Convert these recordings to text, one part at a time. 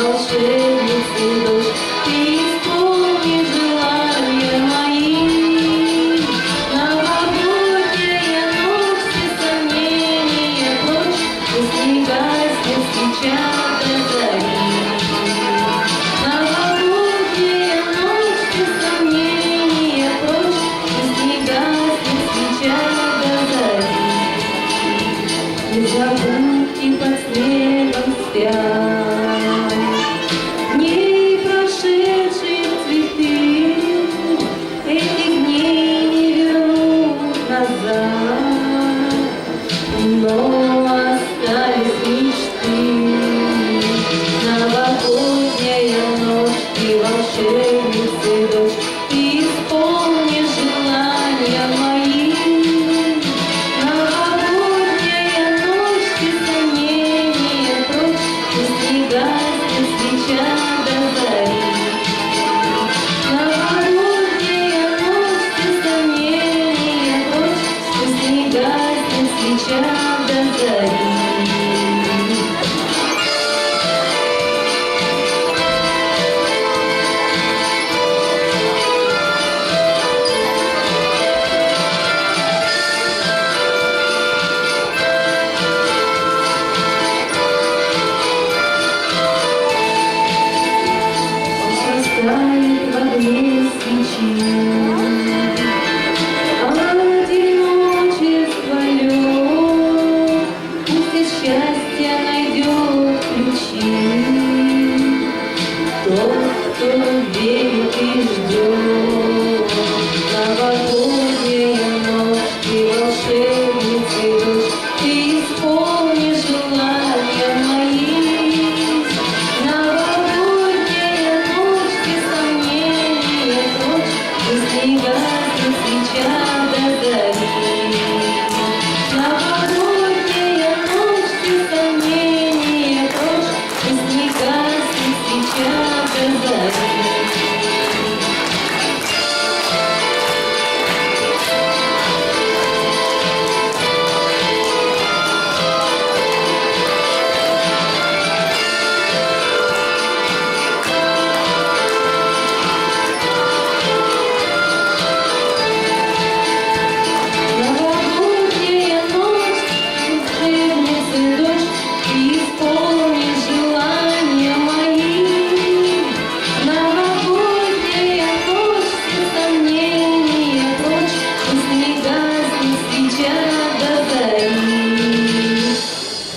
волшебницы дочь, ты исполни желания мои. Новогодняя ночь, все сомнения прочь, пусть не гаснет свеча до зари. Новогодняя ночь, все сомнения прочь, пусть не гаснет свеча до зари. Незабудки под снегом спят, дней прошедших цветы, этих дней не вернуть назад, но остались мечты. Новогодняя ночь, ты волшебницы дочь, ты исполни желания мои. Новогодняя ночь, все сомнения прочь, пусть не гаснет свеча до зари. Новогодняя ночь, все сомнения прочь, пусть не гаснет свеча до зари. Пусть растает в огне свечи одиночество лед, пусть из счастья найдет ключи тот, кто верит и ждет. Новогодняя ночь, ты волшебницы дочь, ты исполни желания мои. Новогодняя ночь, все сомнения прочь, пусть не гаснет свеча до зари. Новогодняя ночь, все сомнения прочь, пусть не гаснет свеча до зари. Новогодняя ночь, волшебницы дочь, ты исполни желания мои. Новогодняя ночь, все сомнения прочь, пусть не гаснет свеча до зари.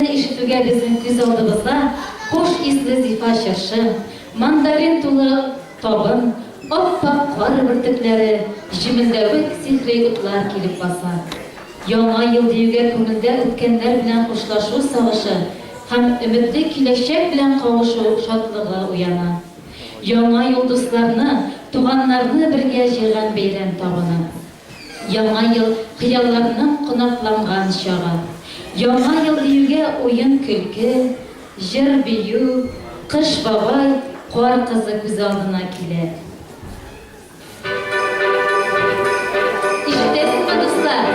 Ишетүгә безнең күз алдыбызда хуш исле зифа чыршы, мандарин тулы табын, ап-ак кар бөртекләре, җемелдәвек сихри утлар килеп баса. Яңа ел диюгә күңелдә үткәннәр белән хушлашу сагышы һәм өметле киләчәк белән кавышу шатлыгы уяна. Яңа ел дусларны, туганнарны бергә җыйган бәйрәм табыны. Яңа ел хыялларның канатланган чагы. Яңа ел диюгә уен-көлке, җыр-бию, Кыш бабай, Кар кызы күз алдына килә. Ишетәсезме, дуслар?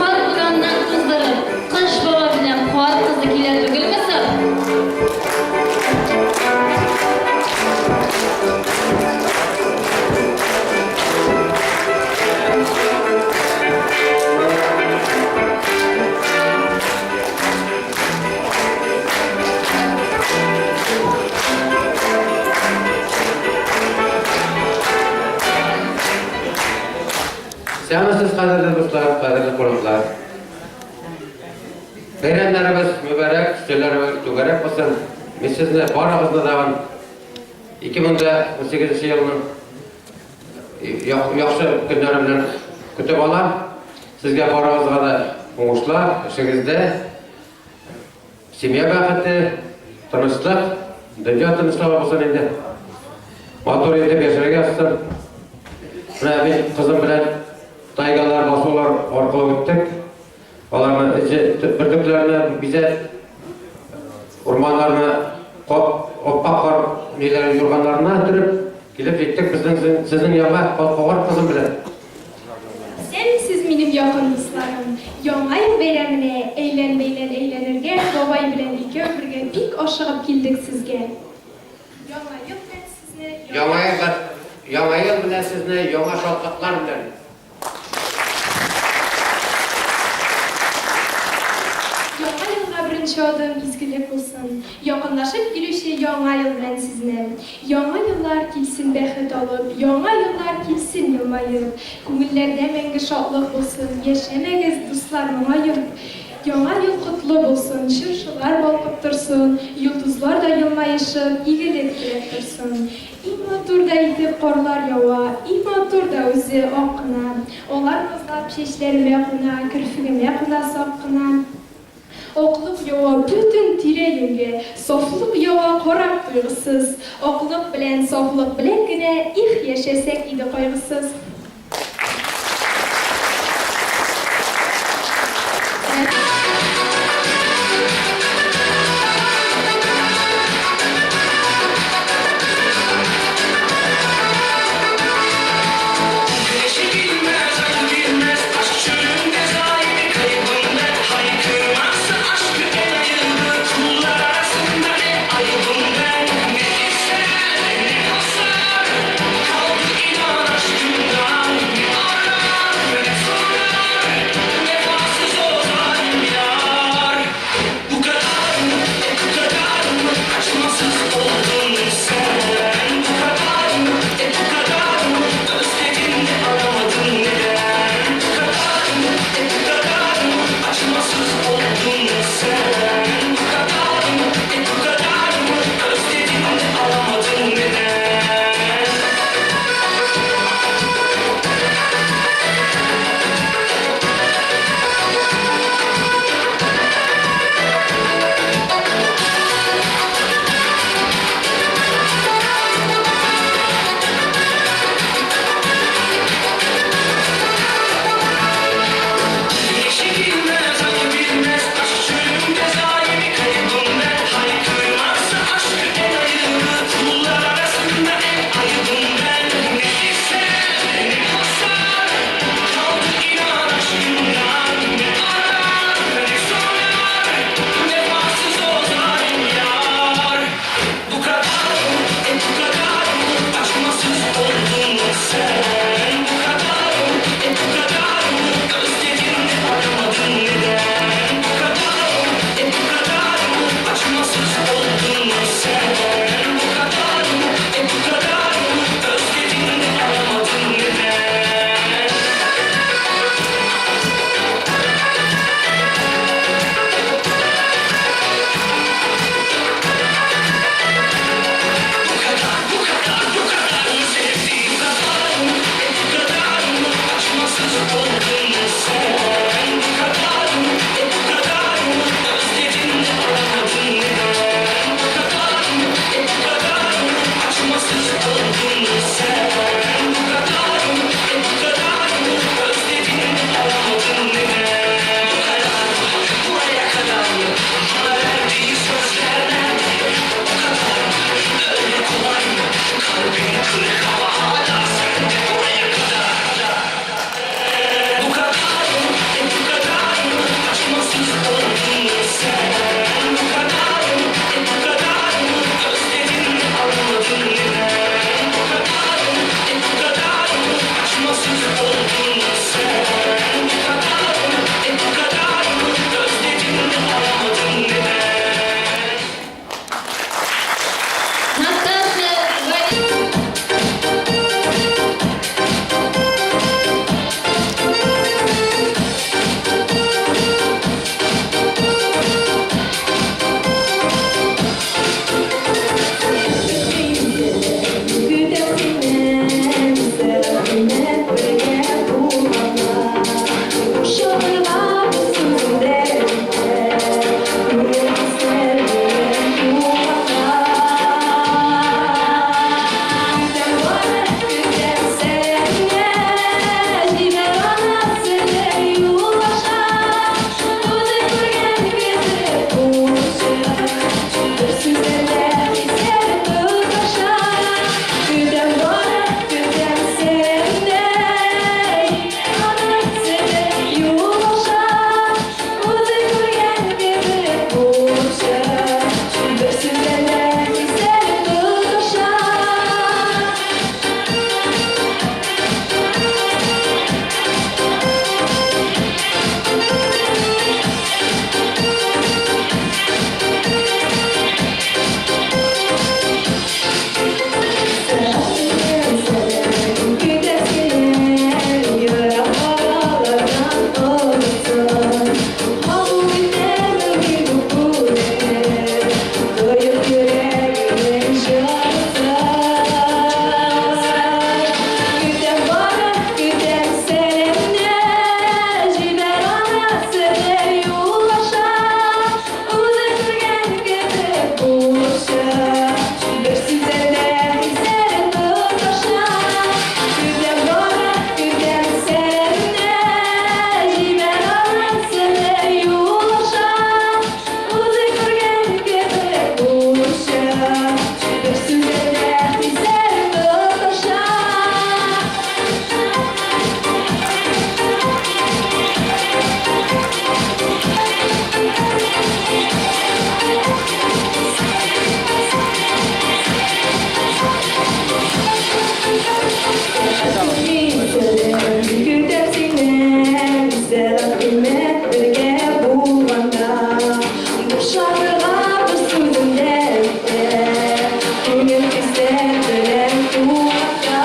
Кар бураннан туздырып, Кыш бабай белән Кар кызы килә түгелме соң? Исәнмесез, кадерле дуслар, кадерле кунаклар. Бәйрәмнәребез мөбарәк, өстәлләребез түгәрәк булсын. Мин сезне барыгызны тагын 2018 елның яхшы көннәре белән көтеп алам. Сезгә барыгызга да уңышлар эшегездә, семья бәхете, тынычлык, дөнья тынычлыгы булсын инде. Матур итеп яшәргә язсын. Менә мин кызым белән тайгалар, басулар аркылы үттек. Аларны бөртекләрне бизәп, урманнарны аппак кар ниләрен юрганнарына төреп килеп җиттек безнең сезнең янга кар кызым белән. Исәнмесез, минем якын дусларым! Яңа ел бәйрәменә әйлән-бәйлән әйләнергә бабай белән икәү бергә бик ашыгып килдек сезгә. Яңа ел белән сезне, Яңа ел, Яңа ел белән сезне, яңа шатлыклар белән. Яңа елга беренче адым изгелек булсын. Якынлашып килүче Яңа ел белән сезне. Яңа еллар килсен бәхет алып, Яңа еллар килсен елмаеп. Күңелләрдә мәңге шатлык булсын, Яшәмәгез, дуслар, моңаеп. Яңа ел котлы булсын, Чыршылар балкып торсын, Йолдызлар да елмаешып, Игелек теләп торсын. И матур да итеп карлар ява, И матур да үзе, ак кына. Алар назлап чәчләремә куна, Керфегемә куна сак кына. Аклык ява бөтен тирә-юньгә, Сафлык ява карап туйгысыз. Аклык белән, сафлык белән генә, Их, яшәсәк иде кайгысыз. Сүзләр белән туктата.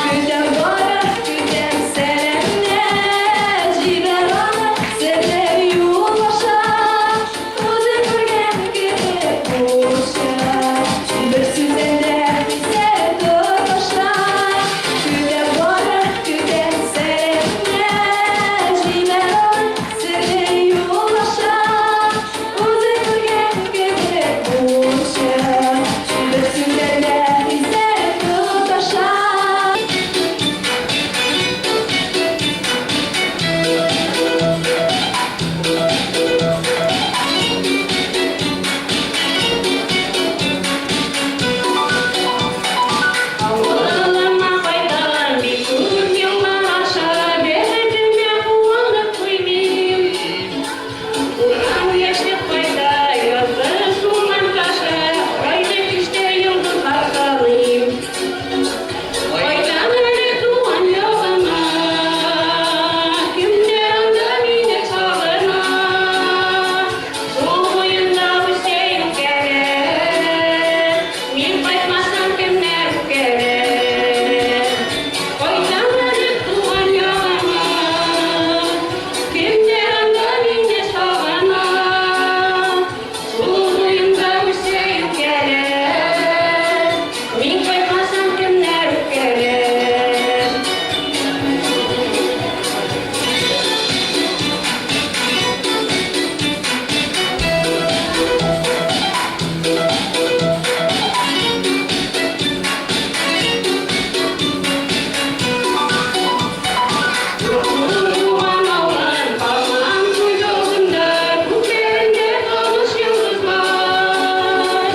Көтәм бары, көтәм сәламнәр, Җибәр аны серле юл аша. Үзең күргән кебек булчы, Бер сүздән дә хисләр тоташа. Көтәм бары, көтәм сәламнәр, Җибәр аны серле юл аша. Үзең күргән кебек булчы, Бер сүздән дә хисләр тоташа. Авылыма кайтам, бик күп еллар аша, Бәхетемә куанып туймыйм. Урман яшьлек кайта, язгы сулар таша, Айлы кичтә йолдызлар саныйм. Кайтам әле туган ягыма, Кемнәр анда мине сагына. Су буенда үсә юкәләр, Мин кайтмасам, кемнәр үпкәләр. Кайтам әле туган ягыма, Кемнәр анда мине сагына. Су буенда үсә юкәләр, Мин кайтмасам, кемнәр үпкәләр. Туган авылым, калган күз алдымда, Күкләрендә таныш йолдызлар.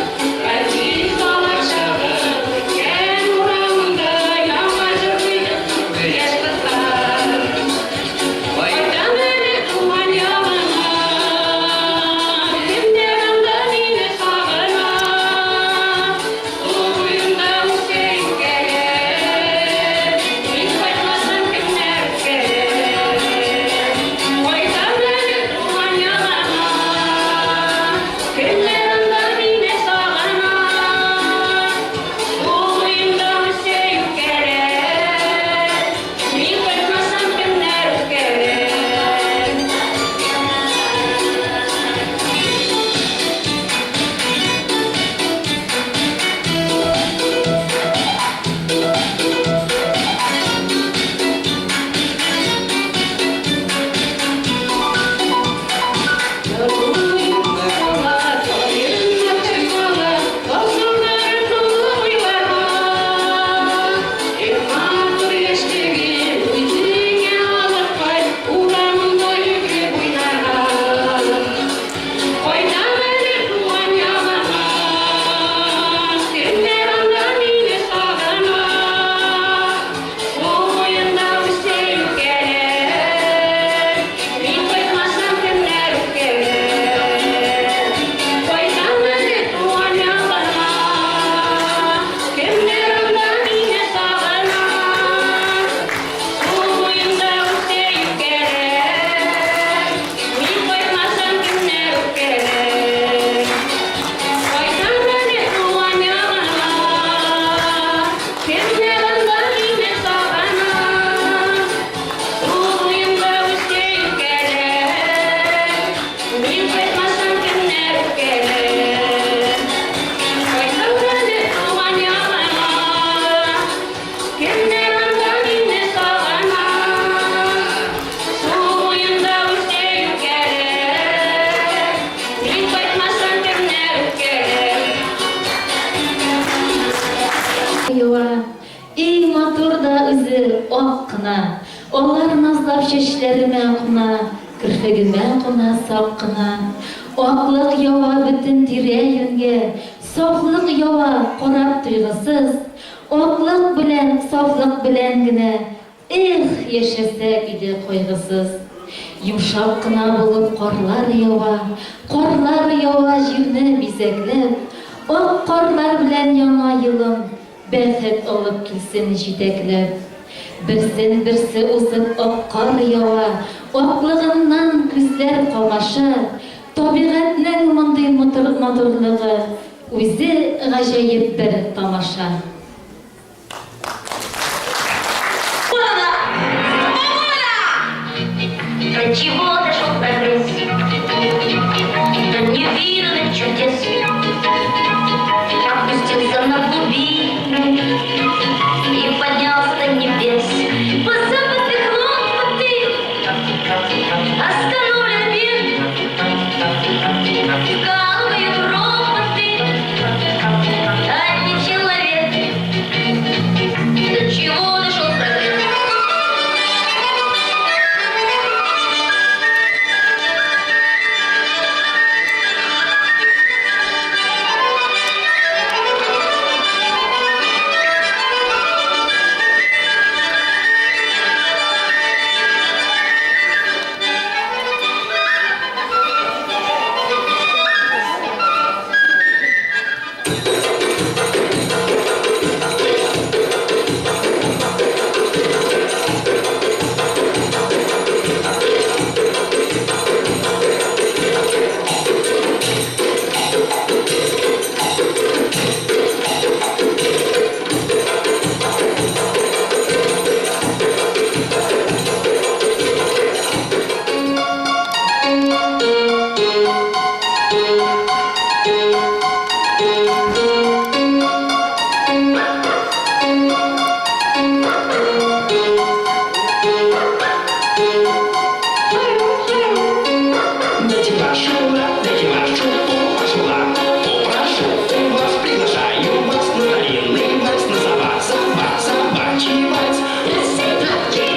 Газиз балачагым үткән урамында Яңа җырлыйдык яшь кызлар. Кайтам әле туган ягыма, Кемнәр анда мине сагына. Су буенда үсә юкәләр, Мин кайтмасам, кемнәр үпкәләр. Кайтам әле туган ягыма, Кемнәр анда мине сагына. Су буенда үсә юкәләр, Мин кайтмасам, кемнәр үпкәләр. Урамында йөгереп уйнарга. Кайтам әле туган ягыма, Кемнәр анда мине сагына. Су буенда үсә юкәләр, Мин кайтмасам, кемнәр үпкәләр. Кайтам әле туган ягыма, Кемнәр анда мине сагына. Су буенда үсә юкәләр, Мин кайтмасам, кемнәр үпкәләр. Кайтам әле туган ягыма, Кемнәр анда мине сагына. Су буенда үсә юкәләр, Мин кайтмасам, кемнәр үпкәләр. Кайтам әле туган ягыма, Кемнәр анда мине сагына. Су буенда үсә юкәләр, Мин кайтмасам, кемнәр үпкәләр. Ява, и матур да үзе ак кына. Алар назлап чәчләремә куна, Керфегемә куна сак кына. Аклык ява бөтен тирә-юньгә, Сафлык ява, карап туйгысыз. Аклык белән, сафлык белән генә, Эх, яшәсәк иде кайгысыз. Йомшак кына булып карлар ява, Карлар ява җирне бизәкләп. Ак карлар белән яңа елым Бәхет алып килсен җитәкләп. Берсен-берсе узып ак кар ява, Аклыгыннан күзләр камаша. Табигатьнең мондый матурлыгы. үзе гаҗәеп бер тамаша. До чего дошел прогресс? До невиданных чудес. Опустился на глубины и поднялся до небес. По западных хлопоты остановлен мир. Вкалывают роботы, а не человек. До чего дошел прогресс? Дайте вашу, дайте вашу, пошла, попрошу вас, приглашаю вас на старинный вальс, на сова, сова, собачий вальс. Раз, два, три.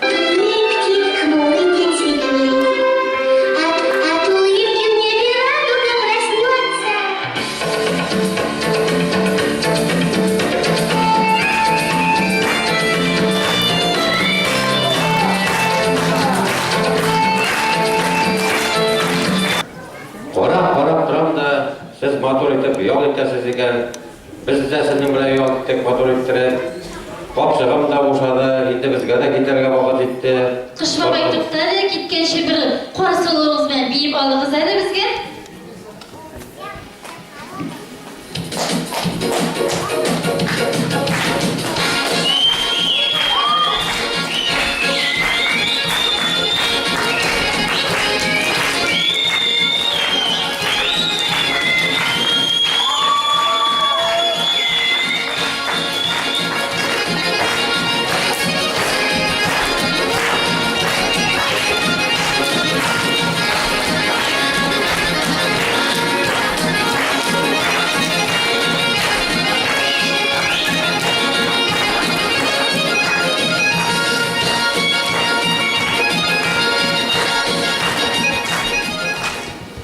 Улыбки хмурый день светлей. От улыбки в небе радуга проснется. Карап, карап торам да, сез матур итеп ял итәсез икән. Без дә сезнең белән ял иттек матур иттереп. Капчыгым да бушады, инде безгә дә китәргә вакыт җитте. Кыш бабай, тукта әле, киткәнче бер кар сылуыгыз белән биеп алыгыз әле безгә.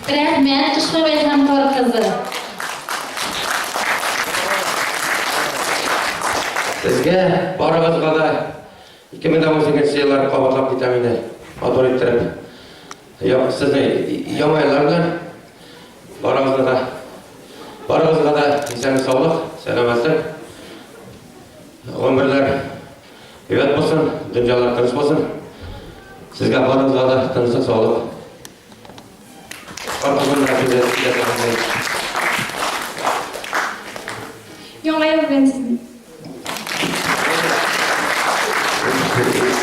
Рәхмәт, Кыш бабай һәм Кар кызы. Сезгә барыгызга да 2018 еллар кабатлап китәм инде. Матур иттереп. Сезне яңа еллар белән барыгызны да барыгызга да исәнлек, саулык, сәламәтлек. Гомерләр әйбәт булсын, дөньялар тыныч булсын. Сезгә барыгызга да тынычлык, саулык. Кар кызын да күзәтеп. Яңа ел белән сезне.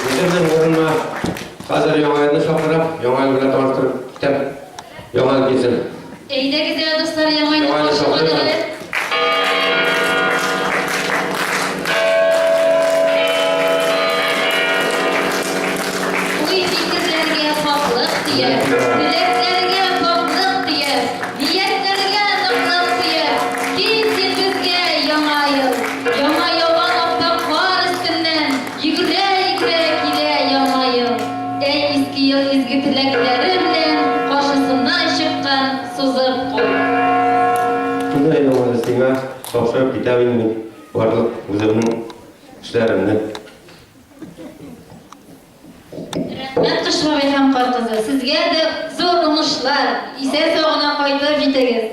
Үземнең урыныма. Хәзер Яңа елны чакырам, Яңа ел белән таныштырып китәм. Яңа ел килсен. Әйдәгез әле, дуслар, Яңа елны Яңа елны каршы чакырыйк алыйк әле. әле. Уй-фикерләргә хаклык төяп, теләкләргә пакьлык төяп, ниятләргә ныклык төяп, кил син безгә, Яңа ел! Яңа яуган ап-ак кар өстеннән йөгерә-йөгерә килә Яңа ел. Әй, иске ел изге теләкләре белән каршысына чыккан сузып кул. Менә Яңа ел сиңа тапшырып китәм инде мин барлык үземнең эшләремне. Рәхмәт, Кыш бабай һәм Кар кызы, сезгә дә зур уңышлар, исән-сау гына кайтып җитегез.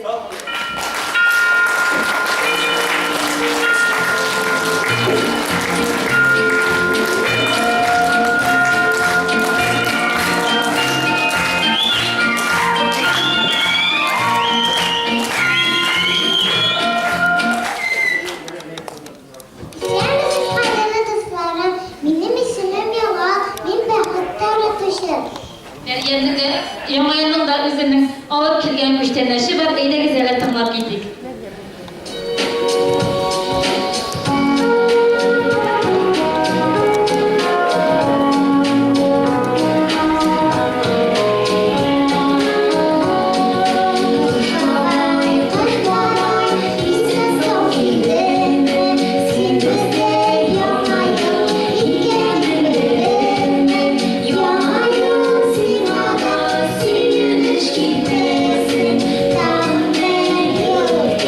Исәнмесез, кадерле дусларым! Минем исемем Яңа, мин бәхет таратучы. Мәрьямнең дә, Яңа елның да үзенең алып килгән күчтәнәче бар, әйдәгез әле тыңлап китик. Кыш бабай, кыш бабай, исән-сау килдеңме? Син безгә Яңа ел икәнен белдеңме? Яңа ел сиңа да сөенеч китерсен, тагын бер ел.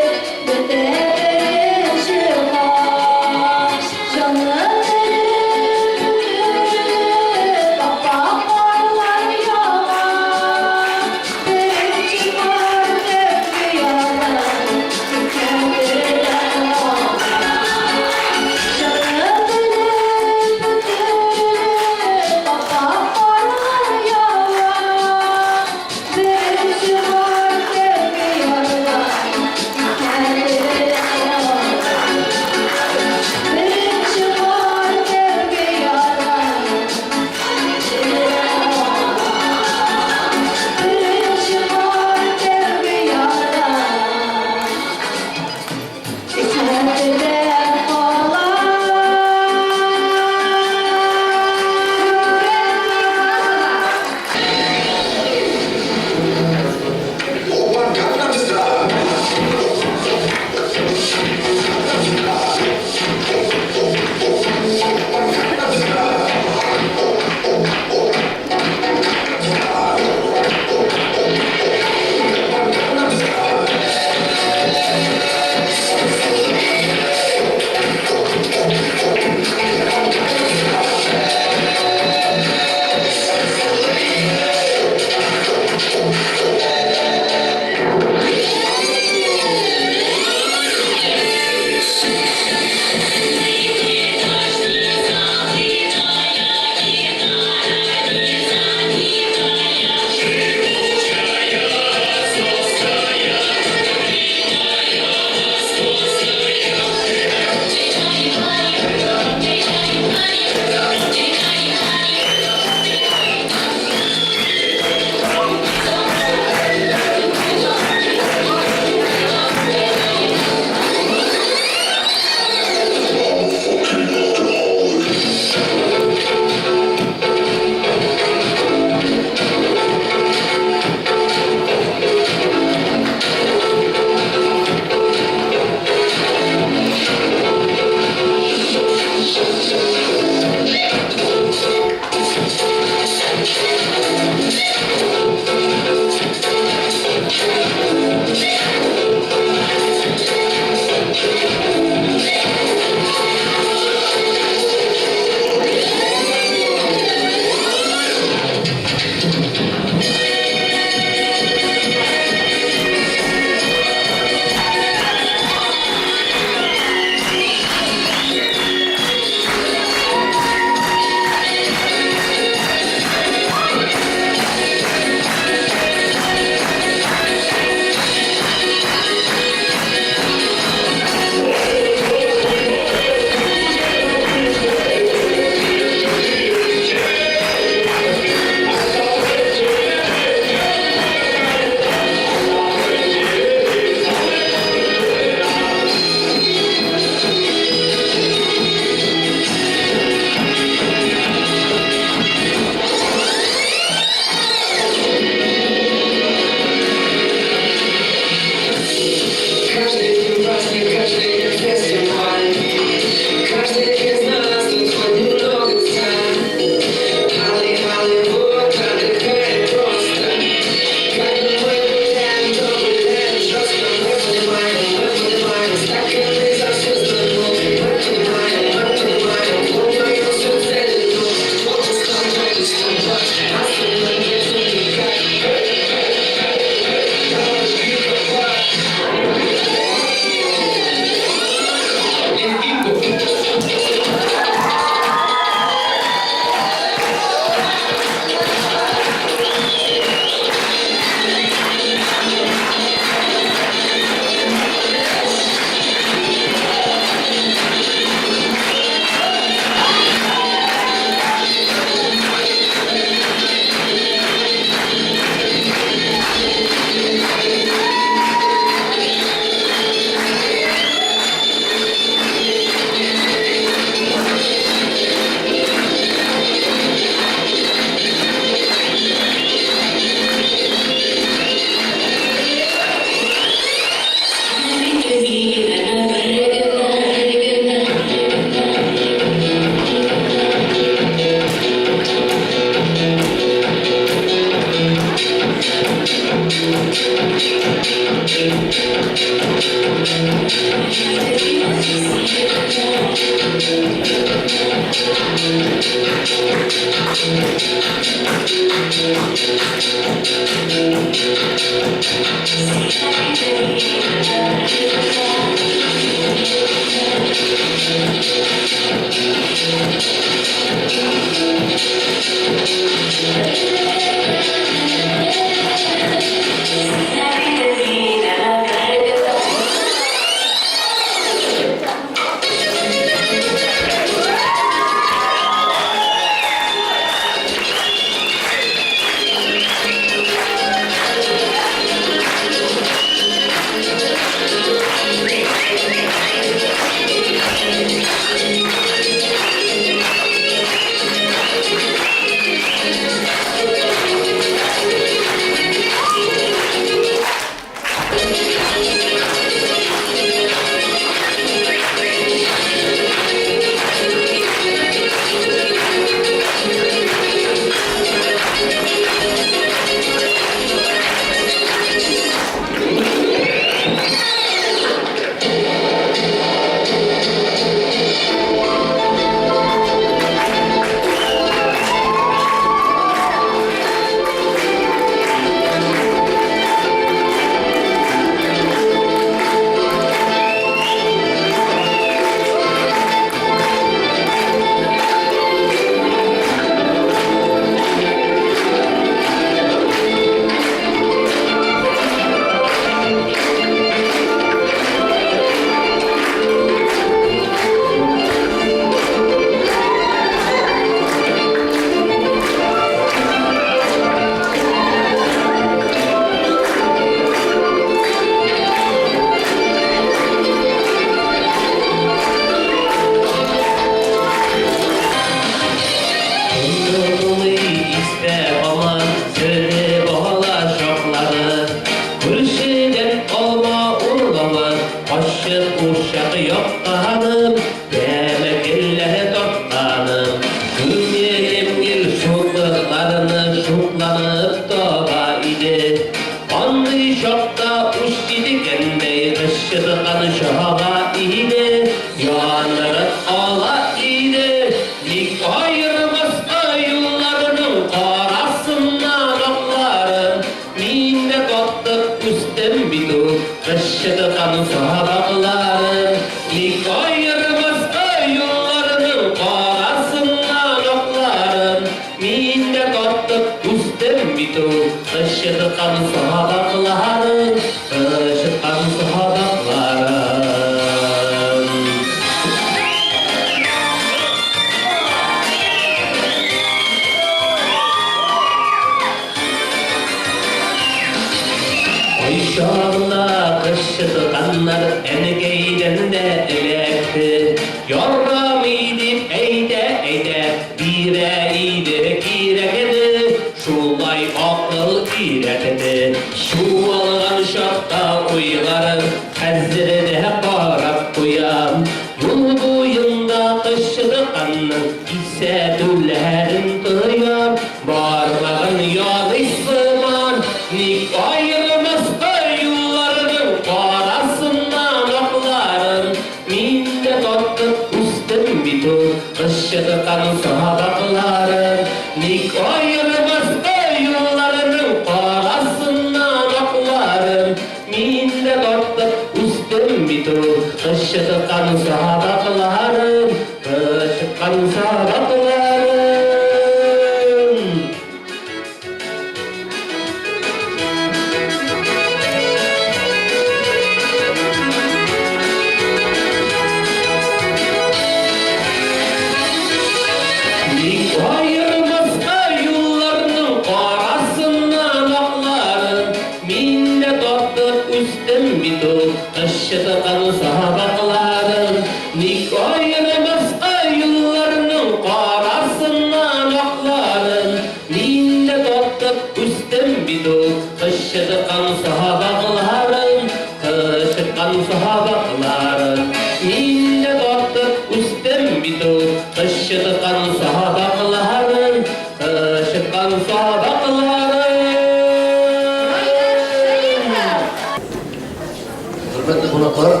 Хөрмәтле кунаклар. Кунаклар,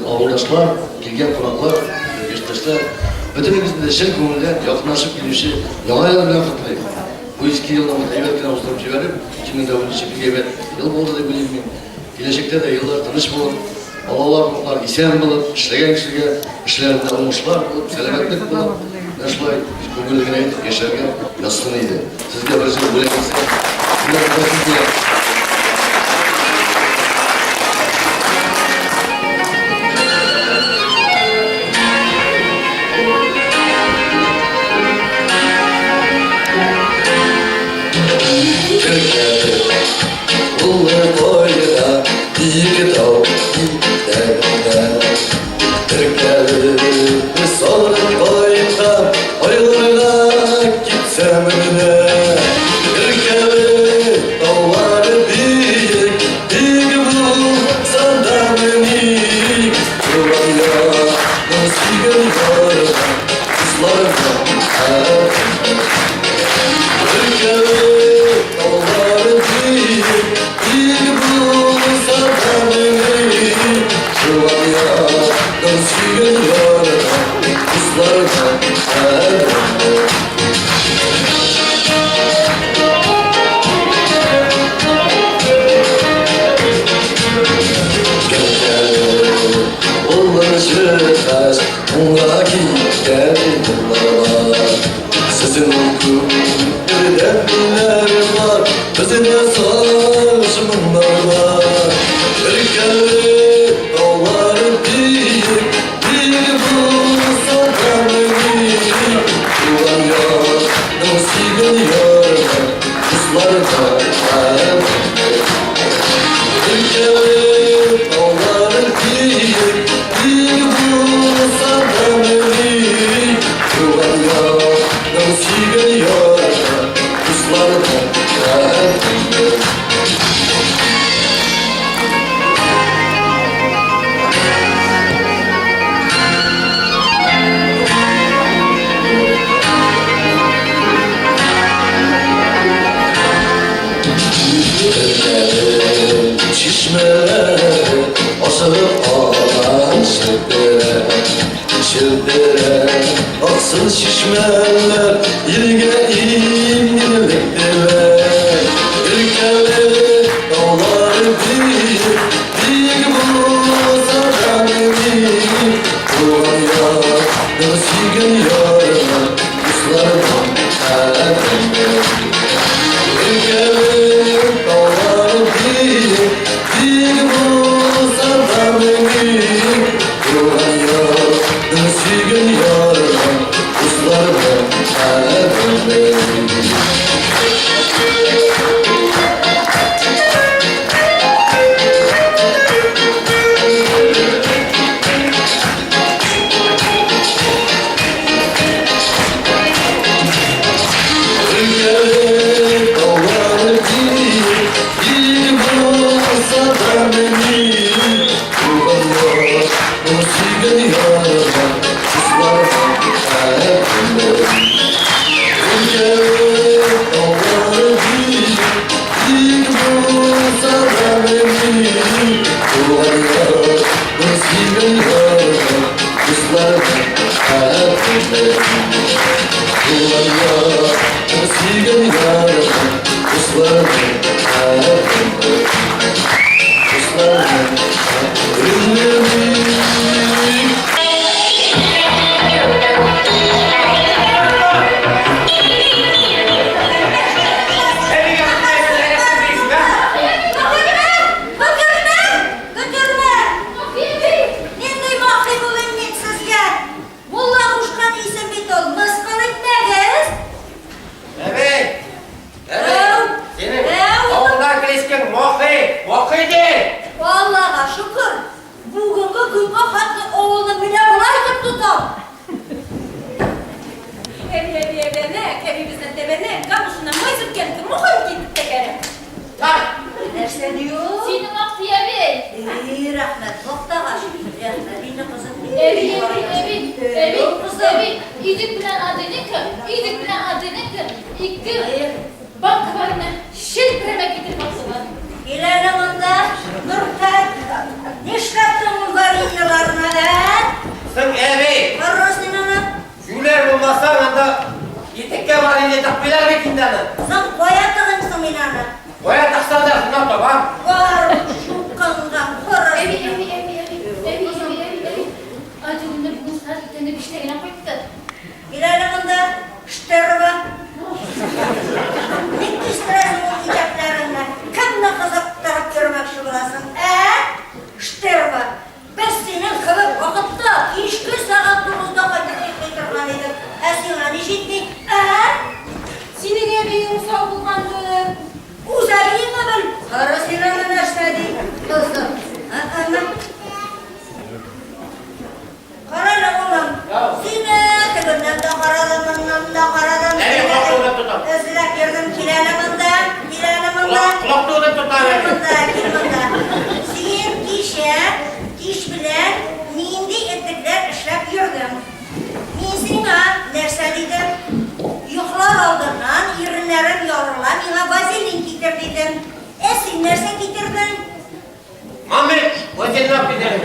авылдашлар, килгән кунаклар, яшьтәшләр, бөтенегезне дә чын күңелдән якынлашып килүче Яңа ел белән котлыйм. Бу иске елны без әйбәт кенә уздырып җибәреп, 2010 нчы бик әйбәт ел булды дип уйлыйм мин. Киләчәктә дә еллар тыныч булып, балалар, оныклар исән булып, эшләгән кешегә эшләрендә уңышлар булып, сәламәтлек булып, менә шулай күңелле генә итеп яшәргә язсын иде. Сезгә бер җыр бүләк итсәм, бүләк итәсем килә. Улы кайда биек тау итәгендә Теркәлеп салып кайткан Айларга китсәм генә Теркәлеп таулар биек Биек булса да мени Туган якның сөйгән ярына Дусларымның Теркәлеп таулар биек Биек булса да мени Туган якның сөйгән ярына Дусларымның Уллар уңга киткән юллар Сезнең күңелдә ниләр бар, Бездә сагыш моңнар бар. Иркәле таулар биек, Биек булса да мени, Туган якның сөйгән ярына, Дусларына Иркәле таулар биек, Биек булса да мени, Туган якның сөйгән ярына, Дусларына Чишмәләре ашыгып ага челтерә, челтерә. Аксын чишмәләр, илгә иминлек теләп. Иркәле таулар биек, биек булса да мени, Туган якның сөйгән ярына, дусларының кадерен. Иркәле таулар биек, биек булса да мени, Туган якның сөйгән ярына, дусларының кадерен. Иркәле таулар биек, биек булса да мени, Туган якның сөйгән ярына, дусларының кадерен. Иркәле таулар биек, биек булса да мени, Туган якның сөйгән ярына, дусларының кадерен. Туган якның сөйгән ярына, дусларының кадерен. Дусларының кадерен. Бөкермә! Бөкермә! Нинди махи булыйм мин сезгә? Мулла кушкан исем бит ул, мыскыл итмәгез! Әби! Әби! Әү! Синең Әү! авылда кличкаң Мохи! Мохи ди! Аллага шөкер, бүгенге көнгә хәтле авылны менә болай итеп тотам! Әби, әби, әбәнәк, әби бездән тәбәнәк, камышына май сөрткән мохын китеп тәгәрәп. Нәрсә ди ул? Синең Акти әби! И, рәхмәт, мактагач. Рәхмәт инде, кызым. Әби, әби, әби, әби, Кызым. әби, Идек белән Аделинка, Идек белән Аделинка ике банкаларны челпәрәмә китереп аттылар. Кил әле монда, Нуркәй. Нишләттең ул? кебек вакытта, кичке сәгать тугызда кайтып йоклый торган идем. Ә сиңа ни җитми, ә? Синең әбиең усал булгандыр. Үз әбиеңне бел. Кара син аны нәрсә ди, кызым. Ә, әмма. Кара әле, улым. Сине тегеннән дә карадым, моннан да карадым. Әби, колакны уйлап тотам. Эзләп йөрдем, кил әле монда, кил әле монда. Колакны уйлап тотам, Кил әби. монда, кил монда. Син кичә кич белән нинди этлекләр эшләп йөрдең? Мин сиңа нәрсә дидем? Йоклар алдыннан иреннәрем ярыла, миңа вазелин китер дидем. Ә син нәрсә китердең? Мамый, вазелин алып килдем.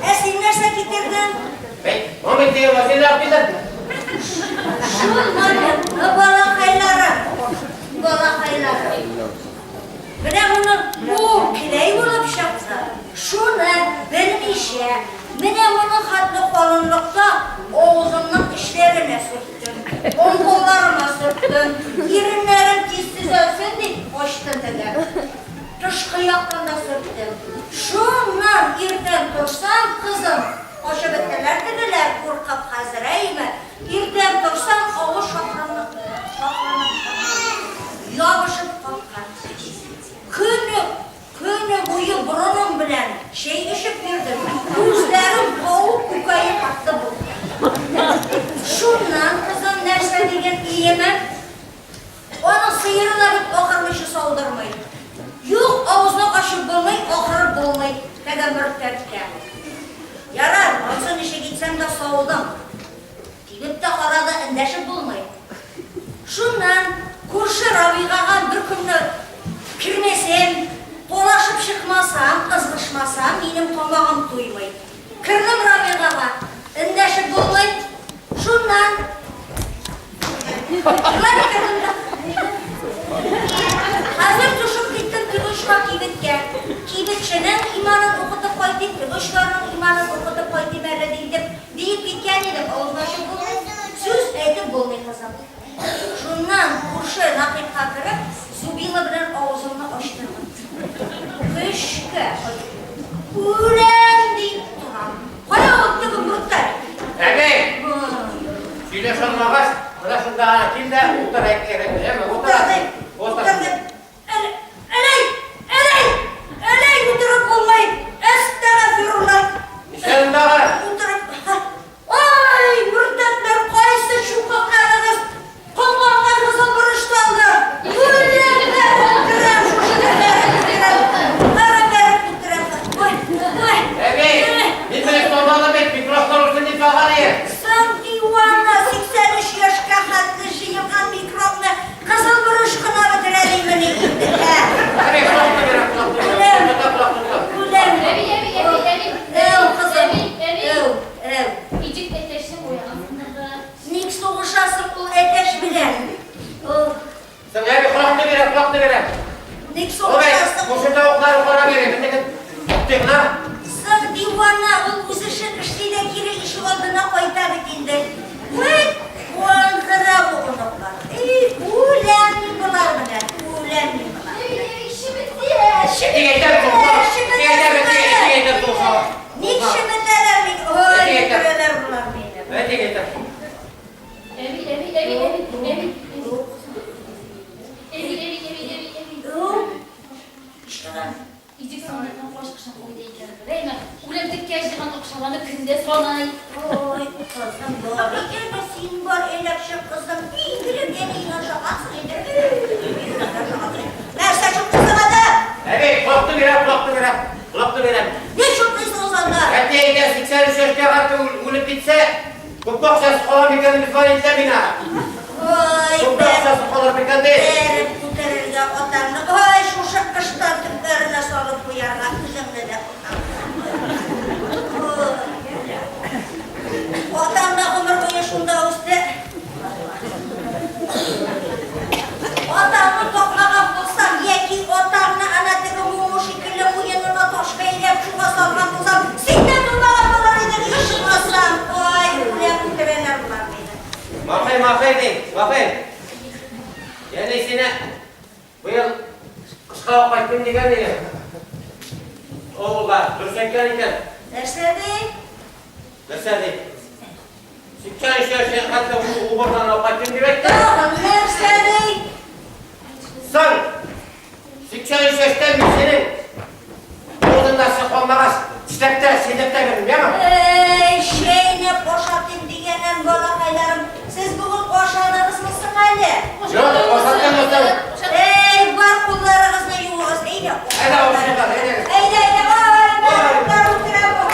Ә син нәрсә китердең? Бәй, мамый дигән вазелин алып килдем. Шул моментны, балакайларым, балакайларым. Менә моны бу келәй булып чыкты. Шуны белмичә, менә моның хәтле калынлыкта авызымның эчләренә сөрттем. Уң кулларыма сөрттем. Иреннәрем тиз төзәлсен дип ачты теге. Тышкы яктан да сөрттем. Шуннан иртән торсам, кызым, качып беттеләр тегеләр, куркып хәзер, әйме? Иртән торсам, авыз шакранып, шакранып, шакранып, ябышып каткан. Көне, көне буе борыным белән чәй эчеп йөрдем. Күзләрем тавык күкәе хәтле булды. Шуннан, кызым, нәрсә диген, иеме? Аның сыеры да бит акырмыйча саудырмый. Юк, авызны ачып булмый, акырып булмый, теге мөртәткә. Ярар, ансы ничек итсәң дә саудым. Тибеп тә карады, эндәшеп булмый. Шуннан күрше Рабигага бер көнне кермәсәм, талашып чыкмасам, ызгышмасам, минем тамагым туймый. Кердем Рабигага, эндәшеп булмый. Шуннан шулай кердем дә. Хәзер төшеп киттем теге очка кибеткә. Кибетченең иманын укытып кайтыйм, теге очларның иманын укытып кайтыйм әле дип, диеп киткән идем, авызны ачып булмый. Сүз әйтеп булмый, кызым. Шуннан күрше Нәкыйпка кереп, зубило белән авызымны ачтырдым. Көчкә Үләм дип торам. Кая ул теге мөртәт? Әби, сөйләшә алмагач, менә шунда гына кил дә утыр, әйткән, әме, утыр. Утыр дип, утыр дип. Әләй, әләй, әләй, утырып булмый. Әстәгъфирулла. Нишләдең тагы? Утырып. Ай, мөртәтләр, кайсы чукынганыгыз? Комганга кызыл борыч салды. Үләм дә үтерәм, шушы телләрен үтерәм. Кара бәреп үтерәм. Ой, ой. Әби, мин белән салмадым бит, микрофон ушын дип салган идем. Соң дивана, 83 яшькә хәтле җыелган микробны кызыл борыч кына бетерә димени инде, ә? Әби, колакны бирәм, колакны бирәм. Үләм. Тота, колакны тота. Үләм. Әби, әби, әби, әби. Әү, кызым. Әби, әби. Әү, әү. Итек әтәчне уягансыңдыр да. Ник сугышасың ул әтәч белән? О, Соң, әби, колакны бирәм, колакны бирәм. Ник Ой, сугышасың? шушы тавыклары кара бирәм. Менә туктыйк на. Соң дивана, ул үз эшен эшли дә кире ишек алдына кайта бит инде. Вәт, куандыра бу оныклар. И, үләм мин болар белән, үләм мин болар Әби, белән. әби, чеметә. Тик әйтәм, сугыша. Тик әйтәм, тик тик әйтәм, сугыша. Ник чеметәләр бит? Ой, Әти әйтәм. бетерәләр болар мине. Тик әйтәм. Әби, әби, әби, әби, әби. Әби, әби, әби, әби, әби. Ү, ишетәм. Итек сандыгына ачкычын куйды икән. Рәймә, үлемтеккә җыйган акчаларны көндә санай. Ой, кызым бар икән, син бар, әләкче кызым. Бигрәк әниеңә ошагансың инде. Ошагансың. Нәрсә чукмыйсың анда? Әби, колакны бирәм, колакны бирәм. Колакны бирәм. Ни чукмыйсың анда? Әти әйтә, 83 яшькә хәтле үлеп китсә, күпме акчасы калыр микән дип әйтә миңа. Ой, Күпме акчасы калыр микән ди. бәреп күтәрергә атаңны. Ой, шушы кыштан төпләренә салып куярга үзеңне дә атаңны. Атаң да гомер буе шунда үсте. Атаңны таклаган булсам, яки атаңны ана теге муму шикелле муенына таш бәйләп шуңа салган булсам, син дә тумаган булыр идең, ышанмасам. Ой, үләм үтерәләр болар мине. Махай, махай ди, махай. Ягъни сине быел кышка алып кайттым дигән иде. Авылга дөрес әйткән икән. Нәрсә ди? Нәрсә ди? 83 яшькә хәтле убырдан алып кайттым дип әйтте. Тагын нәрсә ди? Соң, 83 яшьтә мин синең авызыңда сык калмагач, тешләп тә, чәйнәп тә бирдем, яме? Әй, чәйнәп ашатыйм дигәннән, балакайларым, сез бүген ашадыгызмы соң әле? Юк, ашаттың соң. Әй, бар кулларыгызны юыгыз, әйдә. Әйдә, ашыйк, әйдә. Әйдә, әйдә, ай, бар, бар, утыра бу.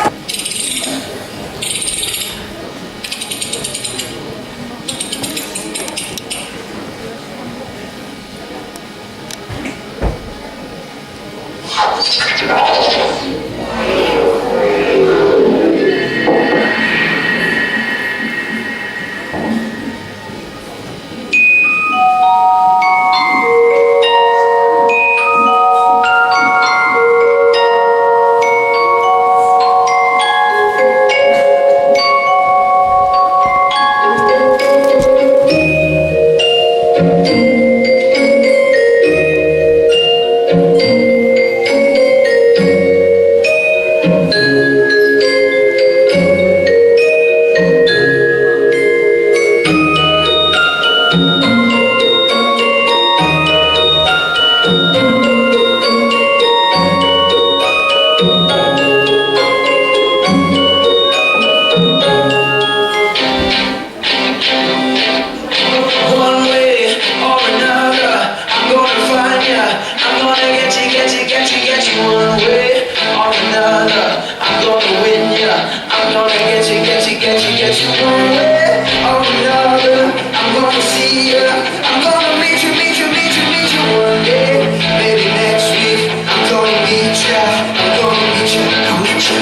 One way or another, I'm gonna find ya. I'm gonna get you, get you, get you, get you. One way or another, I'm gonna win ya. I'm gonna get you, get you, get you, get you. One way or another, I'm gonna see ya. I'm gonna meet you, meet you, meet you, meet you one day. Maybe next week, I'm gonna meet ya. I'm gonna meet ya. I'll meet you.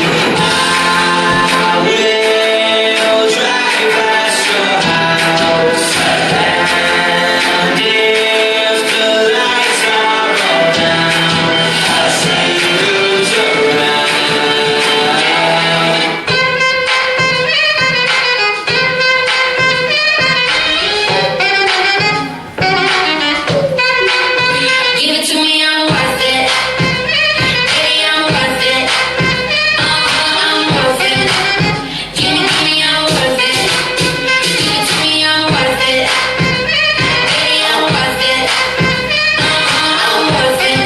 I will drive past your house. And if the lights are all down, I'll see who's around. Give it to me, I'm worth it. Baby, I'm worth it. I'm worth it. Give it to me, I'm worth it. Give it to me, I'm worth it. Baby, I'm worth it. I'm worth it.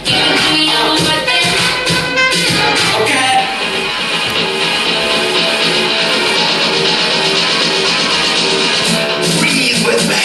Give it to me, I'm worth it. Okay. Breathe with me.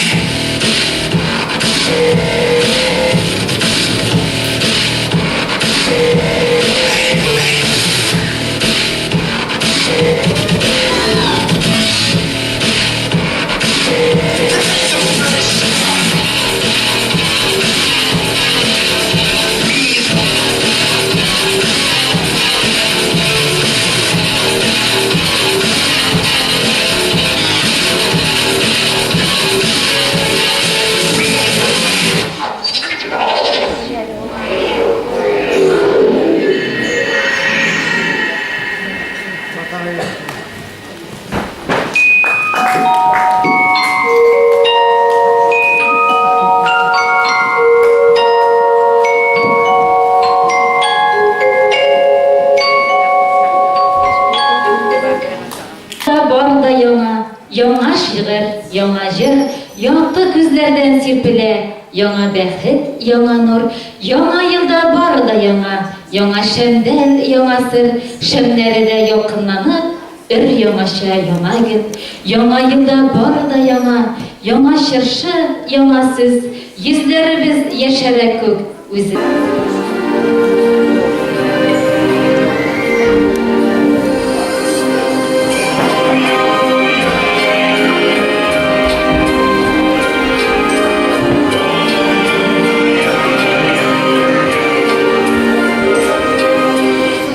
Та бар да яңа, яңа шигырь, яңа җыр, якты күзләрдән сирпелә, яңа бәхет, яңа нур, яңа елда бары да яңа, яңа шәмдәл, яңа сер, шәмнәре дә ялкынланып, өр яңача яна гел. Яңа елда бары да яңа, яңа чыршы, яңа сүз, йөзләребез яшәрә күк үзе.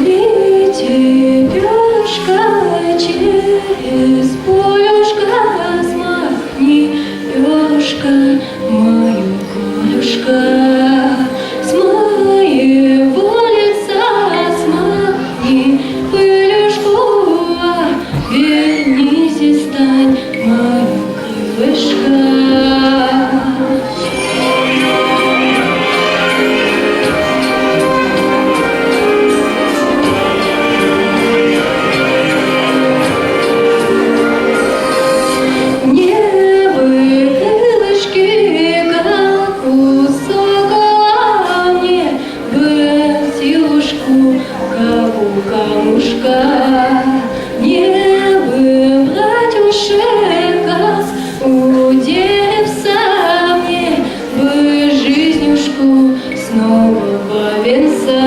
Лети, пёшка, через полюшка, смахни, пёшка, мою колюшка, смахни. Крылышка, не выбрать ушека, у деревца мне бы жизнюшку снова повенца.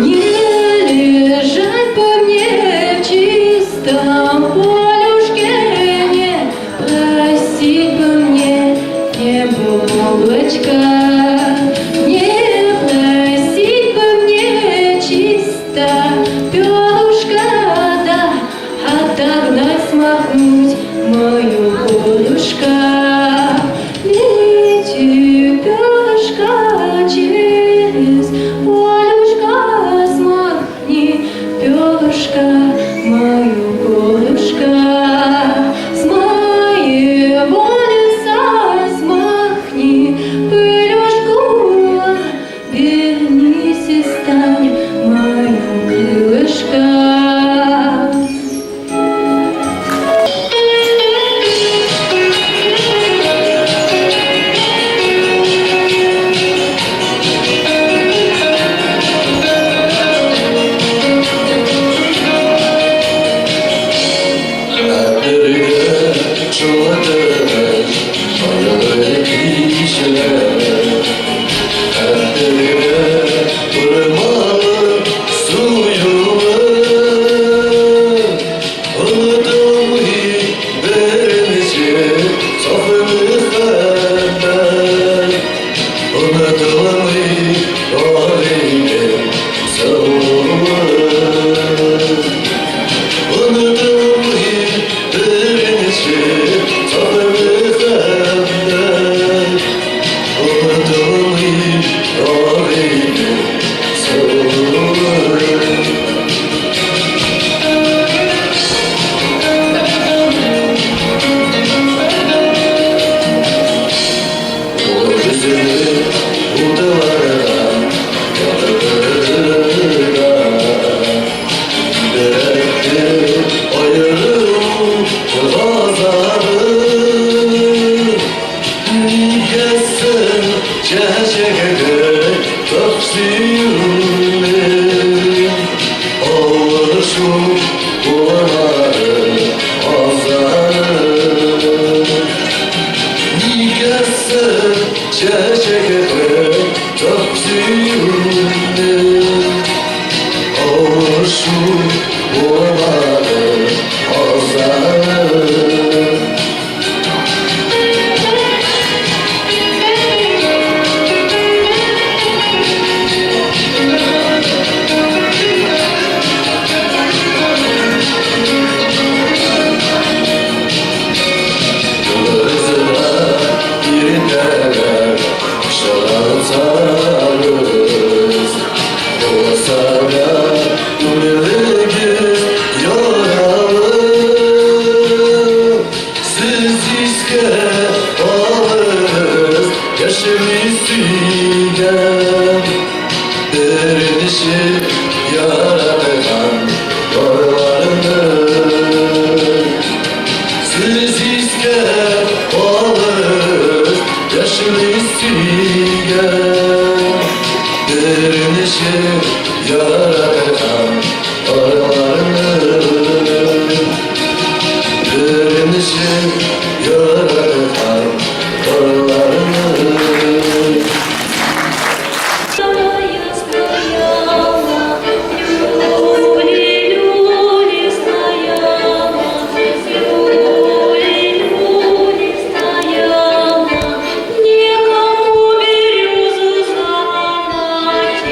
Не лежать бы мне в чистом полюшке, не просить бы мне небо облачка, не просить бы мне чисто перышко, да отогнать, смахнуть мою полюшка. Лети, перышко, через полюшко, смахни перышко, мою полюшко. С моего лица смахни пылюшку, вернись и стань моим крылышком. Хәтергә шылтырый кайгы кичәләр. Хәтергә урманы, су юлы. Онытылмый беренче саф мәхәббәт. Онытылмый галимем сылулык. Онытылмый беренче саф мәхәббәт. Онытылмый галимем сылулык. Ул йөзене утларга яндырды да, Бирде аерылу газабы. Нигә соң чәчәгедәй саф сөюнең Авыр шул булмады азагы? Нигә соң чәчәгедәй саф сөюнең Авыр шул булмады азагы? Йолдызга иртәләр чыгартсагыз, Булса да күңелегез яралы, Сез искә алыгыз яшьли сөйгән, Беренче яраткан ярларны. Сез искә алыгыз яшьли сөйгән, Беренче яраткан ярларны. Беренче яраткан ярларны. Я стояла, люли, люли, стояла, люли, люли, стояла, некому березу заломать,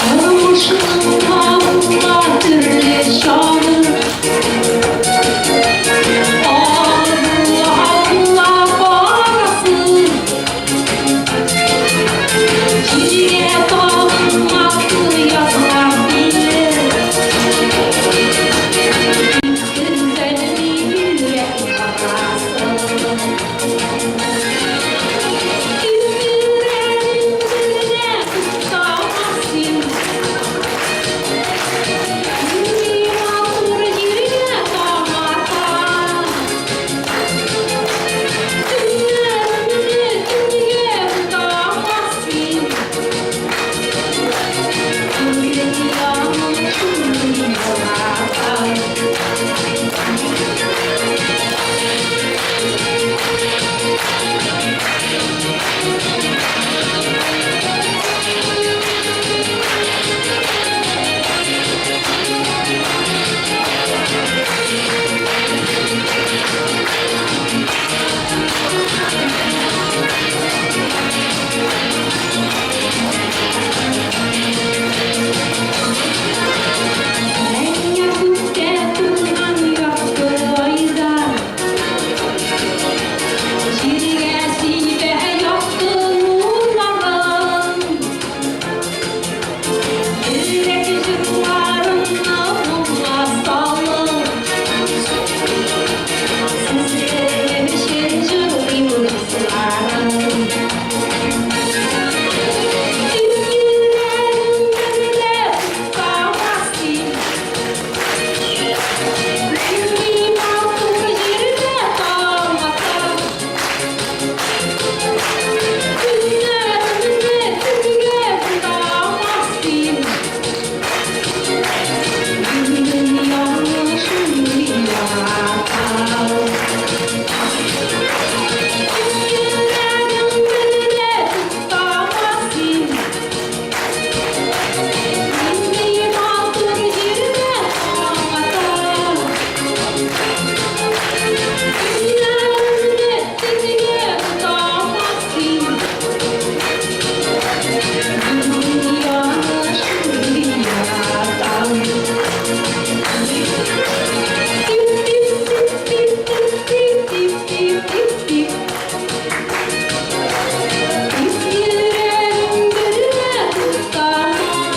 Тормышның була төрле чагы. Алга була барасы. Җиргә табынмасын язган биле. Өзелми йөрәк ярасы. Йөрәгем генә туктамас син. Нинди матур җиргә таң ата. Төннәрне төнгә бутамас син. Күңел янып шулай ярата. Зәңгәр күктә тулган якты айда Җиргә сибә якты нурларын. Йөрәк җырларымны моңга салып, Сезнең өчен җырлыйм дусларым. Тик йөрәгем генә туктамас син. Нинди матур җирдә таң ата. Төннәрне төнгә бутамас син. Дөньяны шундый ярата. Йөрәгем генә туктамас син. Нинди матур җирдә таң ата. Төннәрне төнгә бутамас син. Дөньяны шундый ярата. Тип-тип-тип-тип-тип-тип-тип-тип. Тик йөрәгем генә туктамас.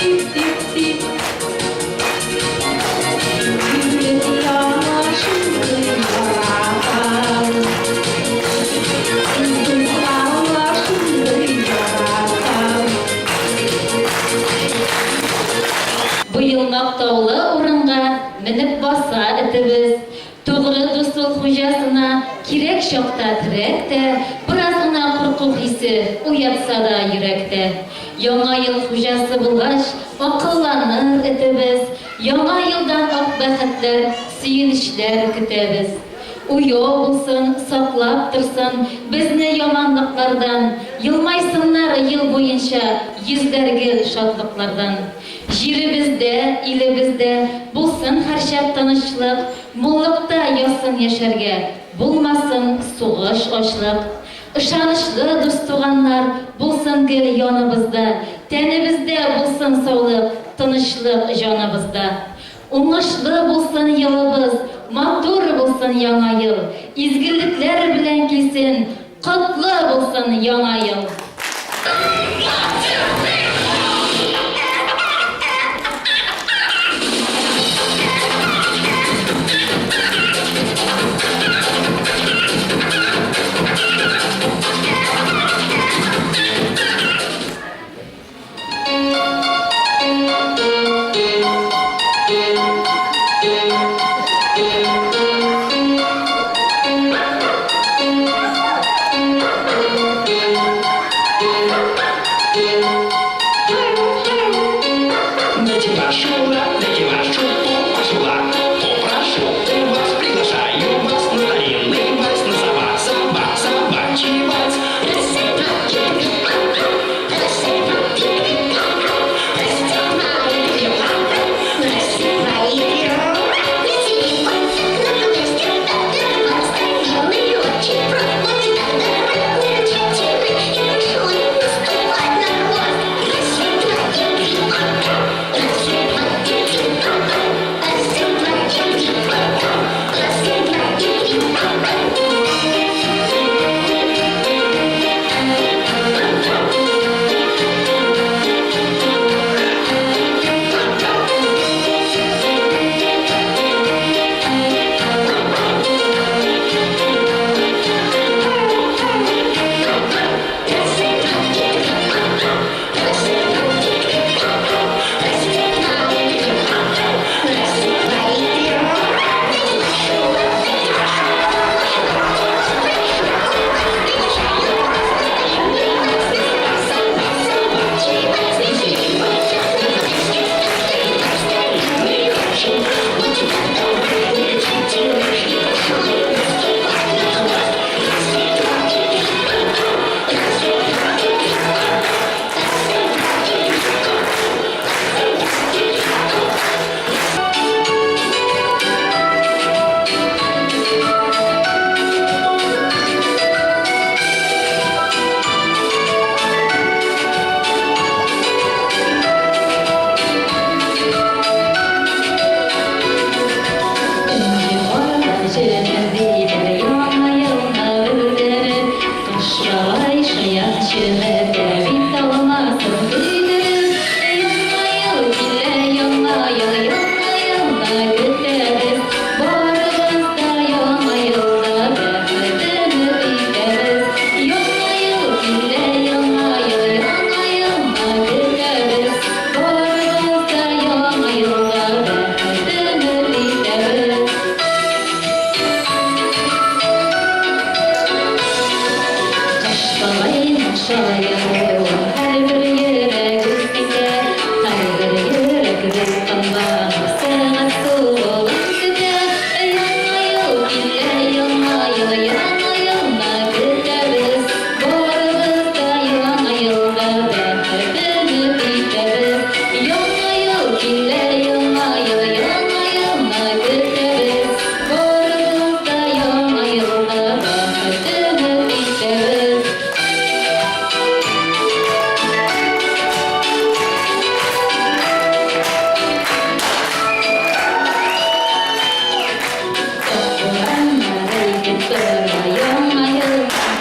Тип-тип-тип-тип-тип-тип-тип. Дөньяны шундый ярата. Дусларны шундый ярата. Быел мактаулы урынга менеп баса этебез. Тугры дус ул хуҗасына, кирәк чакта терәк тә, бераз гына курку хисе уятса да йөрәктә. Яңа ел хуҗасы булгач, акылланыр этебез, Яңа елдан ак бәхетләр, сөенечләр көтәбез. Уяу булсын, саклап торсын безне яманлыклардан, Елмайсыннар ел буенча йөзләр гел шатлыклардан. Җиребездә, илебездә булсын һәрчак тынычлык, Муллыкта язсын яшәргә, булмасын сугыш, ачлык. Ышанычлы дус-туганнар булсын гел яныбызда, Тәнебездә булсын саулык, тынычлык җаныбызда. Уңышлы булсын елыбыз, матур булсын Яңа ел, Изгелекләр белән килсен, котлы булсын Яңа ел! Дайте вашу пошла, попрошу у вас, приглашаю вас на старинный вальс, на сова, сова, собачий вальс. Шаяру һәрбер йөрәк үз итә, һәрбер йөрәк дулкынланып сәгать сугылын көтә. Яңа ел килә, яңа ел, яңа елны көтәбез. Барыбыз да яңа елда бәхет өмет итәбез. Яңа ел килә, яңа ел, яңа елны көтәбез. Барыбыз да яңа елда бәхет өмет итәбез. Урамнар әйтеп тора, яңа ел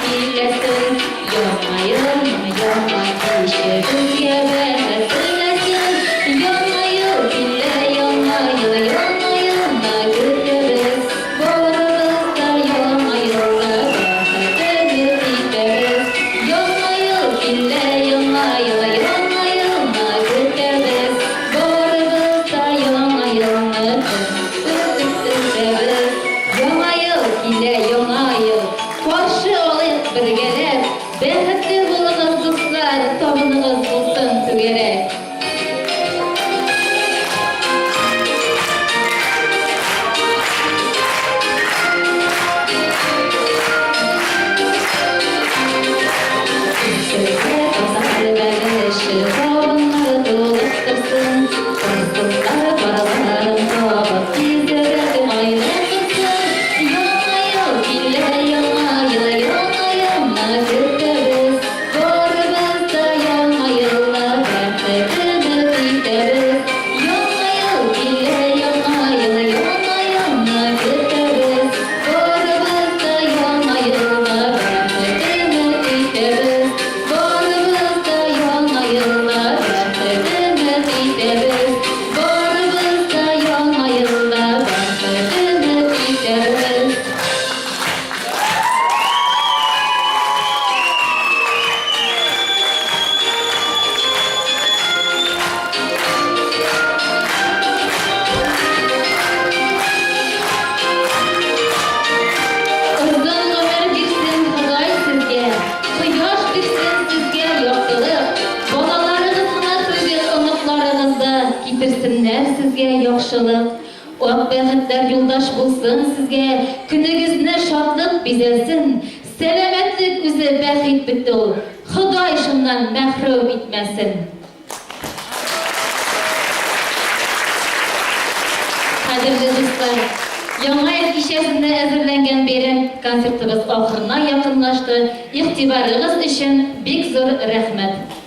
киләсен, яңа елны яңа киче безгә бәхет теләсен. Яңа ел килә, яңа ел, яңа елны көтәбез. Барыбыз да яңа елда бәхет өмет итәбез. Яңа ел килә, яңа ел, яңа елны көтәбез. Барыбыз да яңа елны көтәбез. Яңа ел килә, яңа ел. Каршы алыйк бергәләп. Бәхетле булыгыз, дуслар, табыныгыз булсын түгәрәк. Өстәлгә татар бәлеше, табыннар тулып торсын. Торсыннар парларын табып, тизрәк гаилә корсын. Яңа ел килә, яңа ел, яңа елны көтәбез. Барыбыз да яңа елда бәхет өмет итәбез. Яңа ел килә, яңа ел, яңа елны көтәбез. Барыбыз да яңа елда бәхет өмет итәбез. Барыбыз да яңа елда бәхет өмет итәбез. Барыбыз да яңа елда бәхет өмет итәбез. Озын гомер бирсен Ходай сезгә, кояш бирсен сезгә яктылык, балаларыгыз гына түгел, оныкларыгыз да китерсеннәр сезгә яхшылык. Ак бәхетләр юлдаш булсын сезгә, көнегезне шатлык бизәсен. Сәламәтлек үзе бәхет бит ул, Ходай шуннан мәхрүм итмәсен. Кадерле дуслар, Яңа ел кичәсендә әзерләнгән бәйрәм концертыбыз ахырына якынлашты. Игътибарыгыз өчен бик зур рәхмәт.